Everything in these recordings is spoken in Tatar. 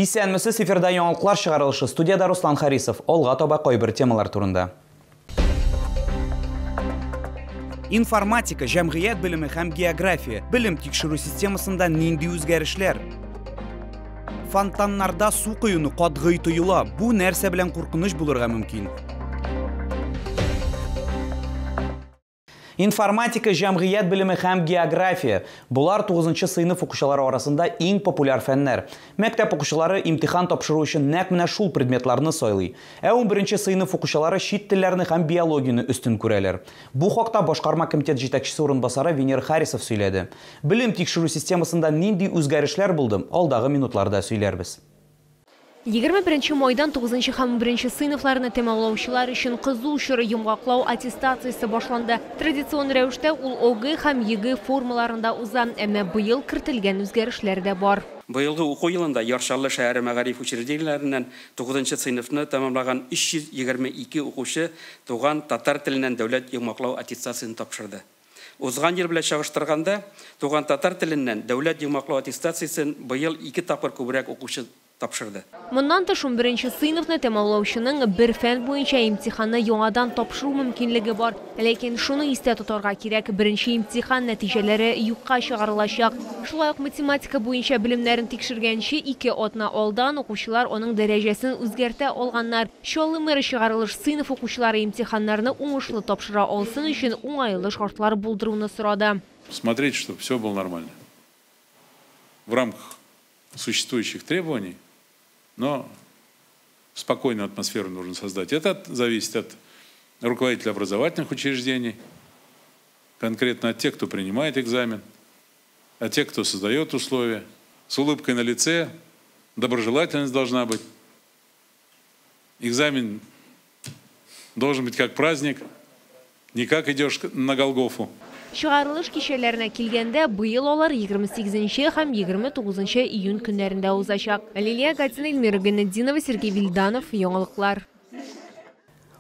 Исәнмесез, эфирда яңалыклар чыгарылышы. Студияда Руслан Харисов. Алга таба кайбер темалар турында. Информатика, җәмгыять белеме һәм география. Белем тикшерү системасында нинди үзгәрешләр? Фонтаннарда су коену катгый тыела. Бу нәрсә белән куркыныч булырга мөмкин? Информатика, җәмгыять белеме һәм география. Болар 9 сыйныф укучылары арасында иң популяр фәннәр. Мәктәп укучылары имтихан тапшыру өчен нәкъ менә шул предметларны сайлый. Ә 11 сыйныф укучылары чит телләрне һәм биологияне өстен күрәләр. Бу хакта башкарма комитет җитәкчесе урынбасары Венер Харисов сөйләде. Белем тикшерү системасында нинди үзгәрешләр булды, алдагы минутларда сөйләрбез. 21 майдан 9 һәм 11 сыйныфларны тәмамлаучылар өчен кызу чоры йомгаклау аттестациясе башланды. Традицион рәвештә ул ОГЭ һәм ЕГЭ формаларында уза, әмма быел кертелгән үзгәрешләр дә бар. Быелгы уку елында Яр Чаллы шәһәре мәгариф учреждениеләреннән 9 сыйныфны тәмамлаган 322 укучы туган татар теленнән дәүләт йомгаклау аттестациясен тапшырды. Узган ел белән чагыштырганда, туган татар теленнән дәүләт йомгаклау аттестациясен быел 2 тапкыр күбрәк укучы тапшырды. Моннан тыш 11 сыйныфны тәмамлаучының бер фән буенча имтиханны яңадан тапшыру мөмкинлеге бар. Ләкин шуны истә тотарга кирәк, беренче имтихан нәтиҗәләре юкка чыгарылачак. Шулай ук математика буенча белемнәрен тикшергәнче 2 атна алдан укучылар аның дәрәҗәсен үзгәртә алганнар. Чаллы мэры чыгарылыш сыйныф укучылары имтиханнарны уңышлы тапшыра алсын өчен уңайлы шартлар булдыруны сорады. Смотреть, чтобы все было нормально. В рамках существующих требований, но спокойную атмосферу нужно создать. Это зависит от руководителя образовательных учреждений, конкретно от тех, кто принимает экзамен, от тех, кто создает условия. С улыбкой на лице, доброжелательность должна быть. Экзамен должен быть как праздник, не как идешь на Голгофу. Чыгарылыш кичәләренә килгәндә, быел алар 28 һәм 29 июнь көннәрендә узачак. Лилия Гатина, Эльмира Гайнетдинова, Сергей Вильданов, Яңалыклар.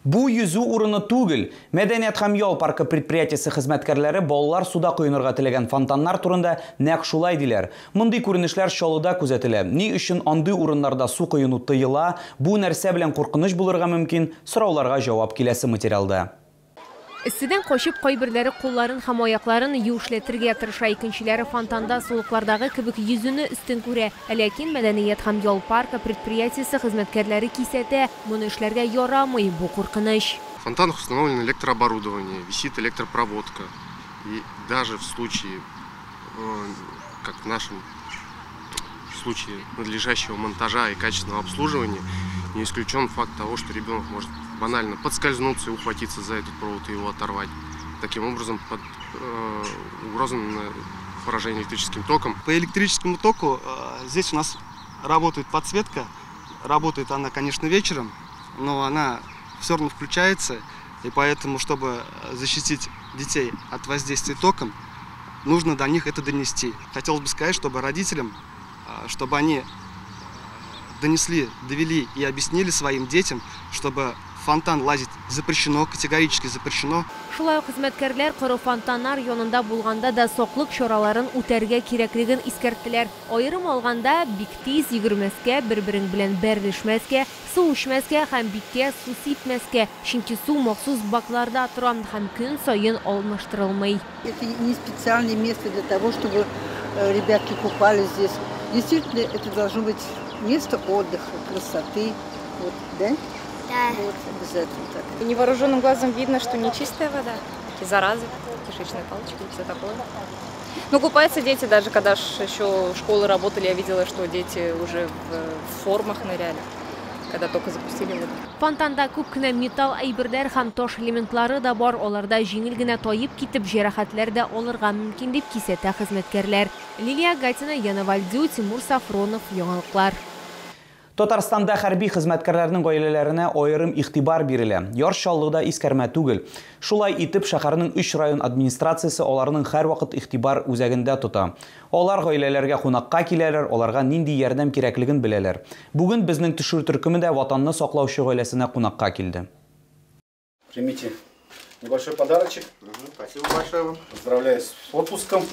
Бу йөзү урыны түгел. Мәдәният һәм ял паркы предприятиесе хезмәткәрләре балалар суда коенырга теләгән фонтаннар турында нәкъ шулай диләр. Мондый күренешләр Чаллыда күзәтелә. Ни өчен андый урыннарда су коену тыела, бу нәрсә белән куркыныч булырга мөмкин? Сорауларга җавап киләсе материалда. Эсседән качып кайберләре кулларын һәм аякларын юешләтергә тырыша, икенчеләре фонтанда сулыклардагы кебек йөзүне өстен күрә. Ләкин мәдәният һәм ял паркы предприятиесе хезмәткәрләре кисәтә, моны эшләргә ярамый, бу куркыныч. В фонтанах установлено электрооборудование, висит электропроводка. И даже в случае, как в нашем случае, надлежащего монтажа и качественного обслуживания, не исключен факт того, что ребенок может банально подскользнуться и ухватиться за этот провод и его оторвать. Таким образом, под угрозой поражения электрическим током. По электрическому току здесь у нас работает подсветка. Работает она, конечно, вечером, но она все равно включается. И поэтому, чтобы защитить детей от воздействия током, нужно до них это донести. Хотелось бы сказать, чтобы родителям, чтобы они донесли, довели и объяснили своим детям, чтобы фонтан лазить запрещено, категорически запрещено. Шулай ук хезмәткәрләр коры фонтаннар янында булганда да саклык чараларын үтәргә кирәклеген искәрттеләр. Аерым алганда, бик тиз йөгермәскә, бер-берең белән бәрелешмәскә, су эчмәскә һәм биткә су сипмәскә, чөнки су махсус бакларда тора һәм көн саен алмаштырылмый. Это не специальное место для того, чтобы ребятки купались здесь. Действительно, это должно быть место отдыха, красоты. Вот, да? Да. Вот, обязательно так. Невооруженным глазом видно, что не чистая вода. Такие заразы, кишечные палочки и все такое. Но купаются дети, даже когда еще школы работали, я видела, что дети уже в формах ныряли, когда только запустили воду. Фонтанда күп кенә металл әйберләр һәм таш элементлары да бар. Аларда җиңел генә таеп китеп, җәрәхәтләр дә алырга мөмкин дип кисәтә хезмәткәрләр. Лилия Гатина, Яна Вальдю, Тимур Сафронов, Яңалыклар. Татарстанда хәрби хезмәткәрләрнең гаиләләренә аерым игътибар бирелә. Яр Чаллыда искәрмә түгел. Шулай итеп, шәһәрнең 3 район администрациясе аларның һәрвакыт игътибар үзәгендә тота. Алар гаиләләргә кунакка киләләр, аларга нинди ярдәм кирәклеген беләләр. Бүген безнең төшерү төркеме дә Ватанны саклаучы гаиләсенә кунакка килде. Примите небольшой подарочек. Спасибо большое вам. Поздравляю с отпуском.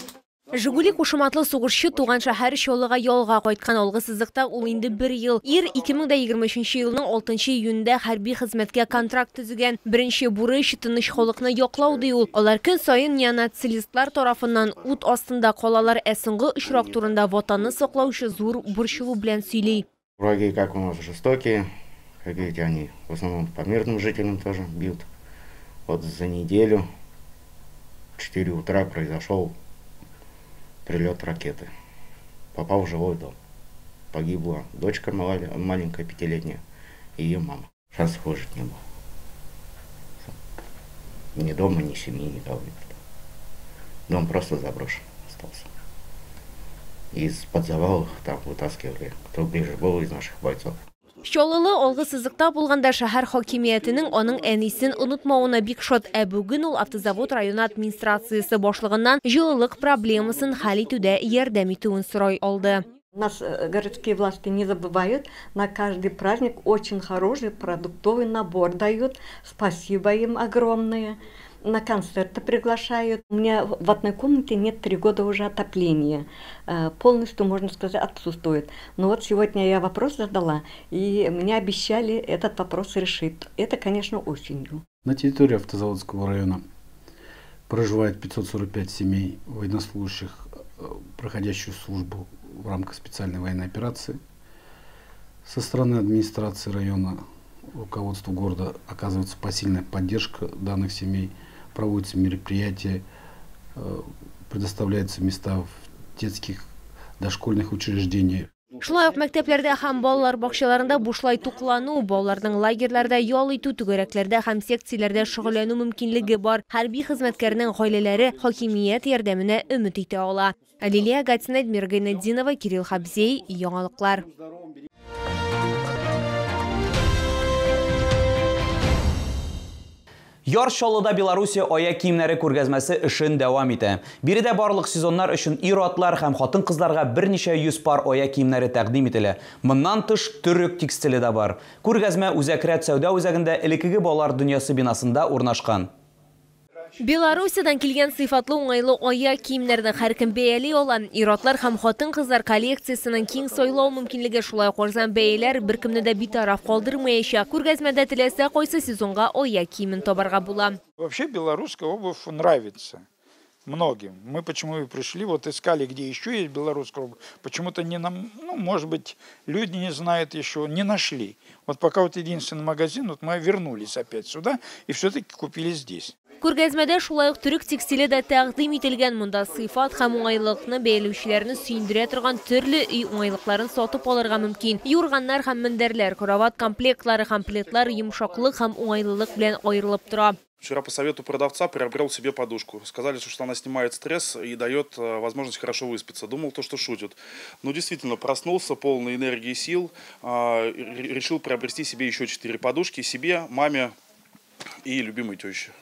Жигули кушаматлы сугышчы туган шәһәр Чаллыга ялга кайткан. Алгы сызыкта ул инде бер ел. Ир 2023 елның 6 июнендә хәрби хезмәткә контракт төзегән. Беренче бурыч тыныч халыкны яклау, ди ул. Алар көн саен неонацистлар тарафыннан ут астында калалар. Ә соңгы очрак турында ватанны саклаучы зур борчылу белән сөйли. Враги, как у нас, жестокие. Как видите, они в основном по мирным жителям тоже бьют. Вот за неделю в 4 утра произошел прилет ракеты. Попал в жилой дом. Погибла дочка маленькая, 5-летняя, и ее мама. Шансов выжить не было. Ни дома, ни семьи, никого нет. Дом просто заброшен остался. Из-под завалов там вытаскивали, кто ближе был из наших бойцов. Чаллылы алгы сызыкта булганда шәһәр хакимиятенең аның әнисен онытмавына бик шат. Ә бүген ул Автозавод районы администрациясе башлыгыннан җылылык проблемасын хәл итүдә ярдәм итүен сорай алды. Нас городские власти не забывают. На каждый праздник очень хороший продуктовый набор дают. Спасибо им огромное. На концерты приглашают. У меня в одной комнате нет 3 года уже отопления. Полностью, можно сказать, отсутствует. Но вот сегодня я вопрос задала, и мне обещали этот вопрос решить. Это, конечно, осенью. На территории Автозаводского района проживает 545 семей военнослужащих, проходящих службу в рамках специальной военной операции. Со стороны администрации района, руководству города оказывается посильная поддержка данных семей, проводятся мероприятия, предоставляются места в детских дошкольных учреждениях. Шулай ук мәктәпләрдә һәм балалар бакчаларында бушлай туклану, балаларның лагерьларда ял итү, түгәрәкләрдә һәм секцияләрдә шөгыльләнү мөмкинлеге бар. Хәрби хезмәткәрнең гаиләләре хакимият ярдәменә өмет итә ала. Лилия Гатина, Эдмир Гайнетдинова, Кирилл Хабзей, Яңалыклар. Яр Чаллыда Белоруссия аяк киемнәре күргәзмәсе эшен дәвам итә. Биредә барлык сезоннар өчен ир-атлар һәм хатын-кызларга берничә йөз пар аяк киемнәре тәкъдим ителә. Моннан тыш төрек текстиле дә бар. Күргәзмә Үзәк рәт сәүдә үзәгендә элеккеге балалар дөньясы бинасында урнашкан. Белоруссиядан килгән сыйфатлы уңайлы аяк киемнәрне һәркем бәяли ала. Ир-атлар һәм хатын-кызлар коллекциясенең киң сайлау мөмкинлеге, шулай ук арзан бәяләр беркемне дә битараф калдырмаячак. Күргәзмәдә теләсә кайсы сезонга аяк киемен табарга була. Вообще белорусская обувь нравится многим. Мы почему и пришли, вот искали, где еще есть белорусская обувь. Почему-то не нам, ну, может быть, люди не знают еще, не нашли. Вот пока вот единственный магазин, вот мы вернулись опять сюда и все-таки купили здесь. Күргәзмәдә шулай ук төрек текстиле дә тәкъдим ителгән. Монда сыйфат һәм уңайлылыкны бәяләүчеләрне сөендерә торган төрле өй уңайлыкларын сатып алырга мөмкин. Юрганнар һәм мендәрләр, кровать комплектлары һәм пледлар йомшаклык һәм уңайлылык белән аерылып тора. Вчера по совету продавца приобрел себе подушку. Сказали, что она снимает стресс и дает возможность хорошо выспаться. Думал, то, что шутят. Но действительно, проснулся полный энергии и сил, решил приобрести себе еще 4 подушки. Себе, маме и любимой теще.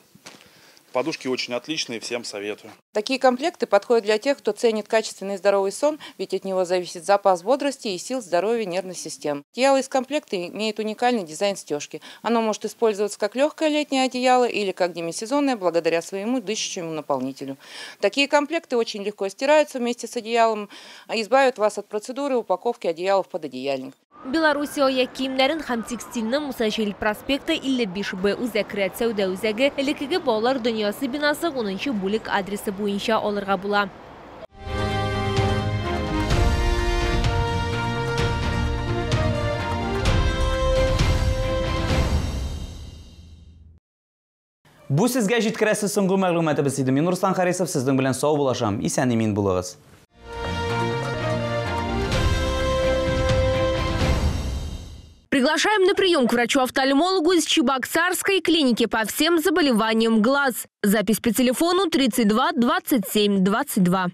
Подушки очень отличные, всем советую. Такие комплекты подходят для тех, кто ценит качественный и здоровый сон, ведь от него зависит запас бодрости и сил здоровья нервной системы. Одеяло из комплекта имеет уникальный дизайн стежки. Оно может использоваться как легкое летнее одеяло или как демисезонное, благодаря своему дышащему наполнителю. Такие комплекты очень легко стираются вместе с одеялом, избавят вас от процедуры упаковки одеялов под одеяльник. Белоруссия аяк киемнәрен һәм текстильне Муса Җәлил проспекты 55Б Үзәк рәт сәүдә үзәге, элеккеге балалар дөньясы бинасы 10 бүлек адресы буенча алырга була. Бу сезгә җиткерәсе соңгы мәгълүматыбыз иде. Мин Руслан Харисов сезнең белән сау булашам. Исән-имин булыгыз. Приглашаем на прием к врачу-офтальмологу из Чебоксарской клиники по всем заболеваниям глаз. Запись по телефону 32 27 22.